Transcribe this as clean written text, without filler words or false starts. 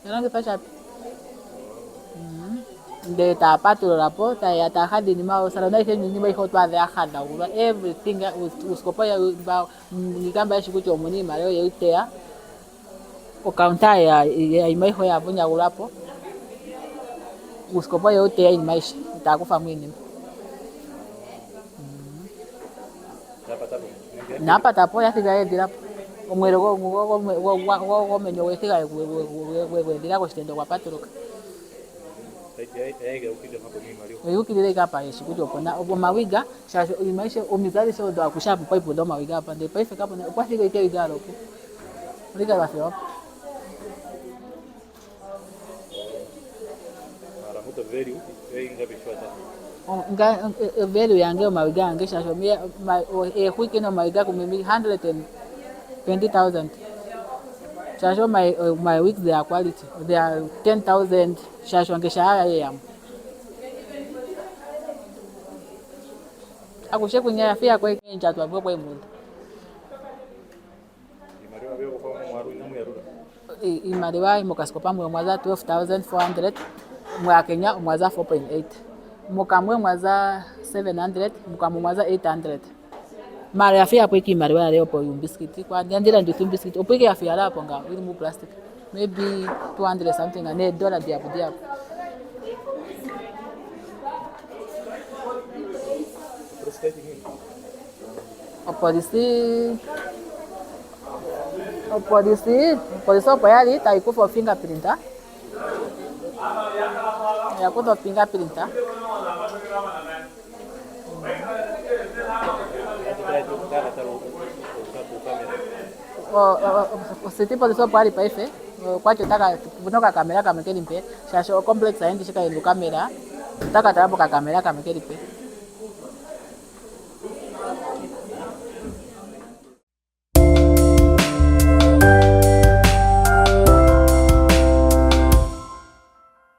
Longitha oshapi ndele taya patulula po taye ya taya hadha iinima osalona ayihe niinima ayihe oto adha ya hadhagulwa everything uusikopa ngiika mba yeshi kutya omuna iimaliwa oye yi teya okaunta yiinima ayihe oya vunyagulwa po uusikopa oye wu teya iinima ayihe taya kutha mo iinima. Inaya pata po, oya thiga ye edhila po. Omweelo gomeni ogwe thiga gwe edhila koshitenda ogwa patuluka. Oya ukilila ike apa yeshi kutya opu na omawiga shaashi iinima ayihe omitse adhihe odho akushe apa opwali pudha omawiga apa ndele paife kapuna opwa thigwa ike ewiga owala opo olika lwa thigwa po. Value yange yomawi gange shaashi eexwiki nomawi gakumwe 120,000 shaashi my wigs they are quality they are 10,000 shaashi ongesha yaya yeyamo akushe kunya yafiya kwenjatwa kwemunda Iimaliwa mokasikopa mwe omwa za 12,400, mwaKenya omwa za 4.8, mukamwe omwa za 700, mukamwe omwa za 800. Mara ya fiya po ike iimaliwa yale opo yuumbisikiti kwa ndi landitha uumbisikiti opo ike ya fiya po ngawo ili mu plastic maybe 200 something needola dihapu dihapu. Opolisi opolisi opolisi opo ya li tayi kutha ofingerprint oya kutha ofingerprint city police opo ali paife okwati otaka puna okakamera kamwe keli mpe shaashi ocomplex ayi ndishi kayina ukamera otaka tala pokakamera kamwe keli pe.